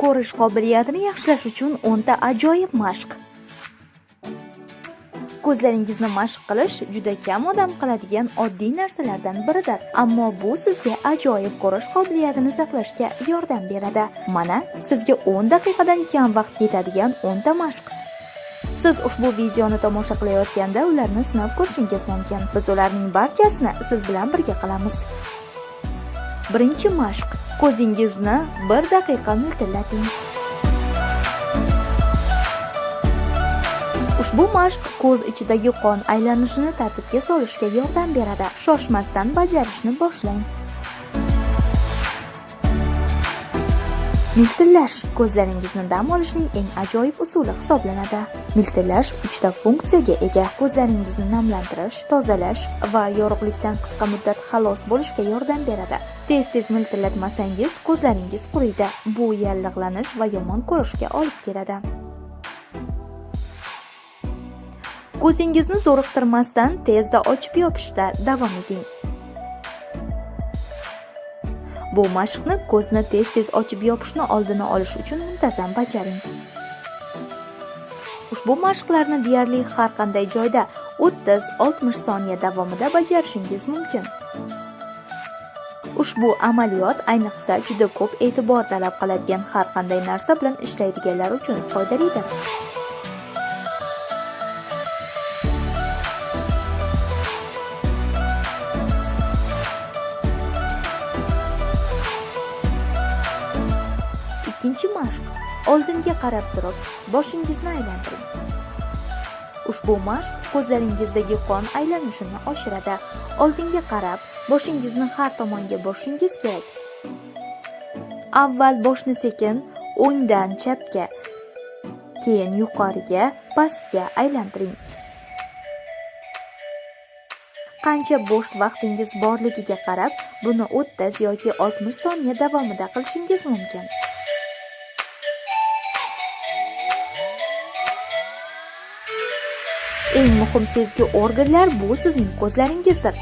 Ko'rish qobiliyatini yaxshilash uchun 10 ta ajoyib mashq. Ko'zlaringizni mashq qilish juda kam odam qiladigan oddiy narsalardan biridir. Ammo bu sizga ajoyib ko'rish qobiliyatini saqlashga yordam beradi. Mana sizga 10 daqiqadan kam vaqt ketadigan 10 ta mashq. Siz ushbu videoni tomosha qilayotganda ularni sinab ko'rishingiz mumkin. Biz ularning barchasini siz bilan birga qilamiz. Birinchi mashq. Ko'zingizni 1 daqiqa miltillating. Ushbu mashq ko'z ichidagi qon aylanishini tartibga solishga yordam beradi. Shoshmasdan bajarishni boshlang. Miltillash ko'zlaringizni dam olishning eng ajoyib usuli hisoblanadi. Miltillash 3 ta funksiyaga ega. Ko'zlaringizni namlantirish, tozalash va yorug'likdan qisqa muddat xalos bo'lishga yordam beradi. Tez-tez miltillatmasangiz ko'zlaringiz quriydi. Bu yallig'lanish va yomon ko'rishga olib keladi. Ko'zingizni zo'riqtirmasdan tezda ochib yopishda davom eting. Bu mashqni ko'zni tez-tez ochib yopishni oldini olish uchun muntazam bajaring. Ushbu mashqlarni deyarli har qanday joyda 30-60 soniya davomida bajarishingiz mumkin. Ushbu amaliyot ayniqsa juda ko'p e'tibor talab qiladigan har qanday narsa bilan ishlaydiganlar uchun foydalidir. Ikkinchi mashq. Oldinga qarab turib, boshingizni aylantiring. Ushbu mashq ko'zlaringizdagi qon aylanishini oshiradi. Oldinga qarab, boshingizni har tomonga burishingiz kerak. Avval boshni sekin o'ngdan chapga, keyin yuqoriga, pastga aylantiring. Qancha bo'sh vaqtingiz borligiga qarab, buni 30 yoki 60 soniya davomida qilishingiz mumkin. Eng muhim sezgi organlar bu sizning ko'zlaringizdir.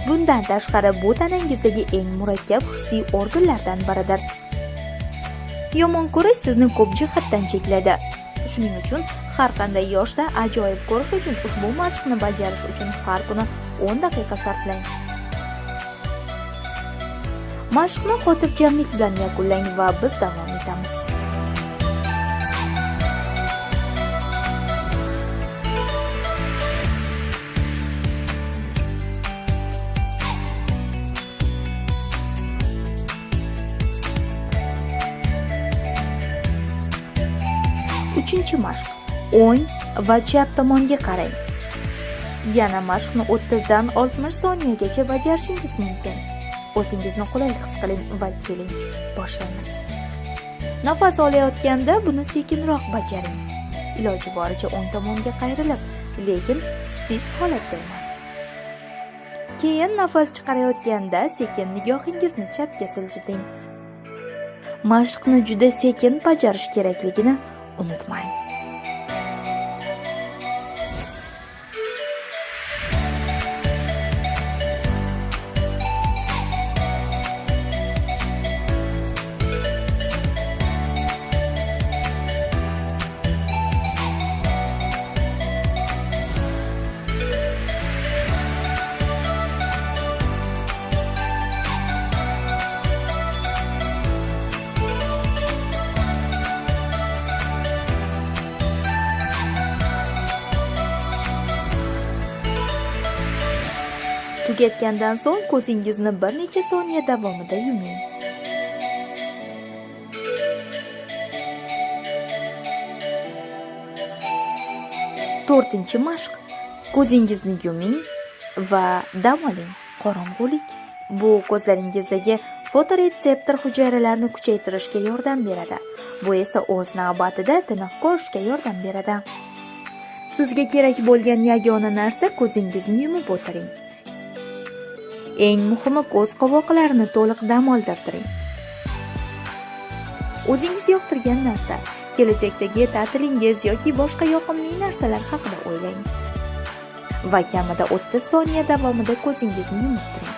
Bundan tashqari bu tanangizdagi eng murakkab hissiy organlardan biridir. Yomon ko'rish sizni ko'p jihatdan cheklaydi. Shuning uchun har qanday yoshda ajoyib ko'rish uchun ushbu mashqni bajarish uchun har kuni 10 daqiqa sarflang. Mashqni xotirjamlik bilan yakunlang va biz davom etamiz. Uchinchi mashq. O'ng va chap tomonga qarang. Yana mashqni 30 dan 60 soniyagacha bajarishingiz mumkin. O'zingizni qulay his qiling va keling, boshlaymiz. Nafas olayotganda buni sekinroq bajaring. Iloji boricha o'ng tomonga qayrilib, lekin stis holatda emas. Keyin nafas chiqarayotganda sekin nigohingizni chapga siljiting. Mashqni juda sekin bajarish kerakligini unutmang. Tugatgandan so'ng ko'zingizni bir necha soniya davomida yuming. To'rtinchi mashq. Ko'zingizni yuming va dam oling. Qorong'ulik. Bu ko'zlaringizdagi fotoretseptor hujayralarini kuchaytirishga yordam beradi. Bu esa o'z navbatida tiniq ko'rishga yordam beradi. Sizga kerak bo'lgan yagona narsa ko'zingizni yumib o'tiring. Eng muhimi ko'z qovoqlarini to'liq dam oldirtiring. O'zingiz yoqtirgan narsa, kelajakdagi ta'tilingiz yoki boshqa yoqimli narsalar haqida o'ylang. Va kamida 30 soniya davomida ko'zingizni yumib turing.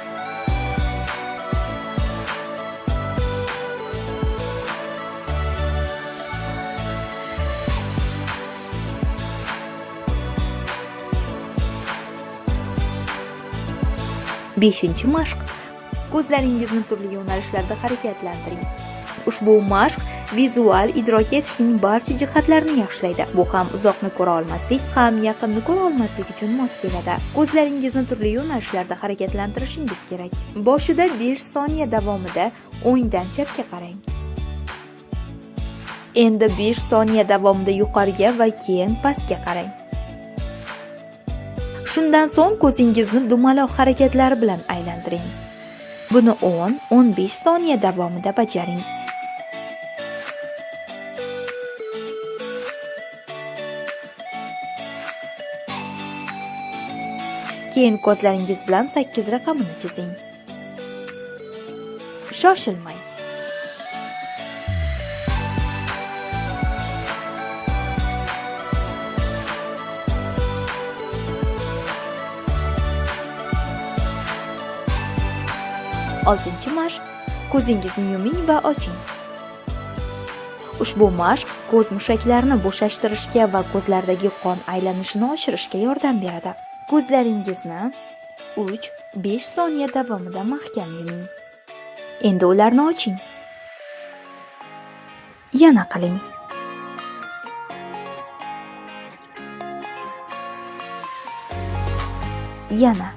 5-mashq. Ko'zlaringizni turli yo'nalishlarda harakatlantiring. Ushbu mashq vizual idrok etishning barcha jihatlarini yaxshilaydi. Bu ham uzoqni ko'ra olmaslik, ham yaqinni ko'ra olmaslik uchun mos keladi. Ko'zlaringizni turli yo'nalishlarda harakatlantirishingiz kerak. Boshida 5 soniya davomida o'ngdan chapga qarang. Endi 5 soniya davomida yuqoriga va keyin pastga qarang. Shundan so'ng ko'zingizni dumaloq harakatlari bilan aylantiring. Buni 10-15 soniya davomida bajaring. Keyin ko'zlaringiz bilan 8 raqamini chizing. Shoshilmang. Oltinchi mashq. Ko'zingizni yuming va oching. Ushbu mashq ko'z mushaklarini bo'shashtirishga va ko'zlardagi qon aylanishini oshirishga yordam beradi. Ko'zlaringizni 3-5 soniya davomida mahkam yuming. Endi ularni oching. Yana qiling. Yana.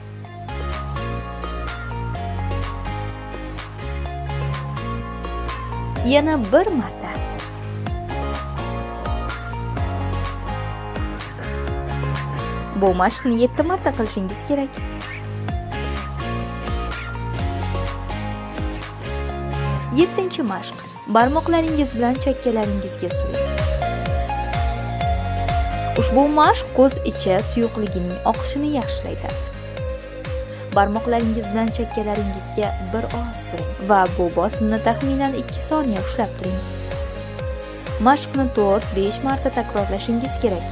Yana bir marta. Bu mashqni 7 marta qilishingiz kerak. 7-mashq. Barmoqlaringiz bilan chakkalaringizga suring. Ushbu mashq ko'z ichi suyuqligining oqishini yaxshilaydi. Barmoqlaringiz bilan chakkalaringizga bir oz suring va bu bosimni taxminan 2 soniya ushlab turing. Mashqni 4-5 marta takrorlashingiz kerak.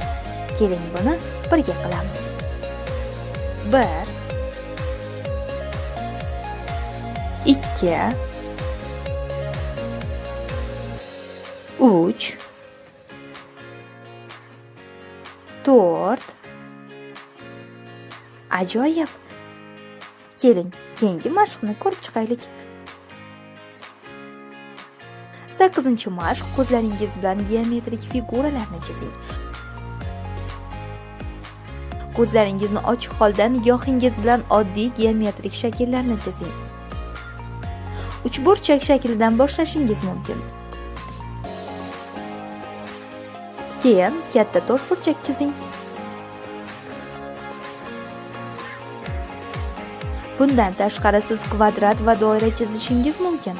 Keling, buni birga qilamiz. 1 2 3 4. Ajoyib. Keling, keyingi mashqni ko'rib chiqaylik. 8-mashq. Ko'zlaringiz bilan geometrik figuralarni chizing. Ko'zlaringizni ochiq holda nigohingiz bilan oddiy geometrik shakllarni chizing. Uchburchak shaklidan boshlashingiz mumkin. Keyin katta to'rtburchak chizing. Bundan tashqari siz kvadrat va doira chizishingiz mumkin.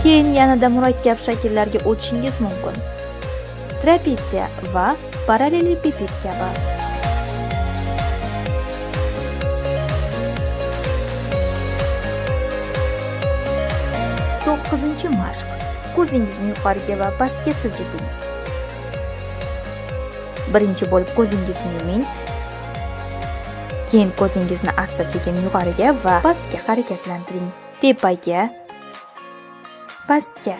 Keyin yanada murakkab shakllarga o'tishingiz mumkin. Trapetsiya va parallelepiped kabi. 9-mashq. Ko'zingizni yuqoriga va pastga siljiting. Birinchi bo'lib ko'zingizni yuming. Keyin ko'zingizni asta-sekin yuqoriga va pastga harakatlantiring. Tepaga, pastga.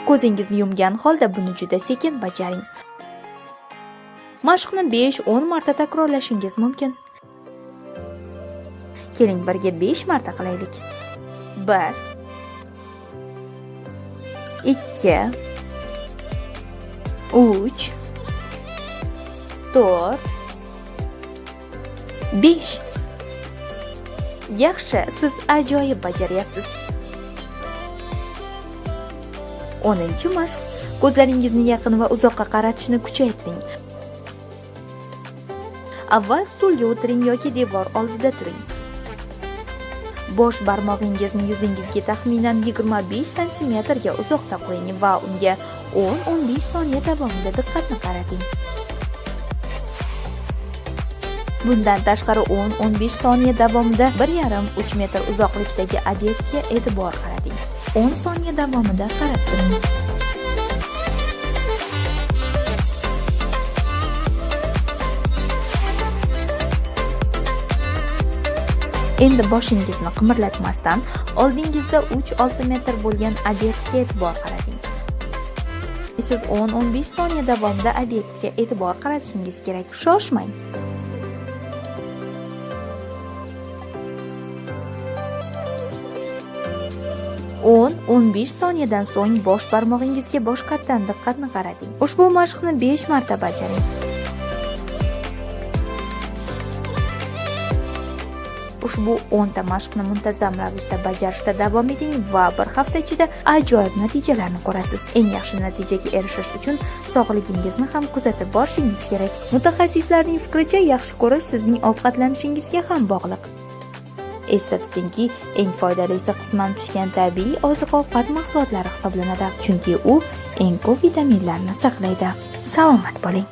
Ko'zingizni yumgan holda buni juda sekin bajaring. Mashqni 5-10 marta takrorlashingiz mumkin. Keling, birga 5 marta qilaylik. 1 2 3 4 5. Yaxshi, siz ajoyib bajaryapsiz. 10-mashq. Ko'zlaringizni yaqin va uzoqqa qaratishni kuchaytiring. Avval stulga o'tiring yoki devor oldida turing. Bosh barmog'ingizni yuzingizga taxminan 25 santimetrga uzoqda qo'ying va unga 10-15 soniya davomida diqqatni qarating. Bundan tashqari 10-15 soniya davomida 1,5-3 metr uzoqlikdagi obyektga e'tibor qarating. 10 soniya davomida qarab turing. Endi boshingizni qimirlatmasdan oldingizda 3-6 metr bo'lgan obyektga e'tibor qarating. Siz 10-15 soniya davomida obyektga e'tibor qaratishingiz kerak. Shoshmang. 10-15 soniyadan so'ng bosh barmog'ingizga boshqatdan diqqatni qarating. Ushbu mashqni 5 marta bajaring. Ushbu 10 ta mashqni muntazam ravishda bajarishda davom eting va bir hafta ichida ajoyib natijalarni ko'rasiz. Eng yaxshi natijaga erishish uchun sog'ligingizni ham kuzatib borishingiz kerak. Mutaxassislarning fikricha, yaxshi ko'rish sizning ovqatlanishingizga ham bog'liq. Esda tutingki, eng foydalisi qisman pishgan tabiiy oziq-ovqat mahsulotlari hisoblanadi, chunki u eng ko'p vitaminlarni saqlaydi. Salomat bo'ling.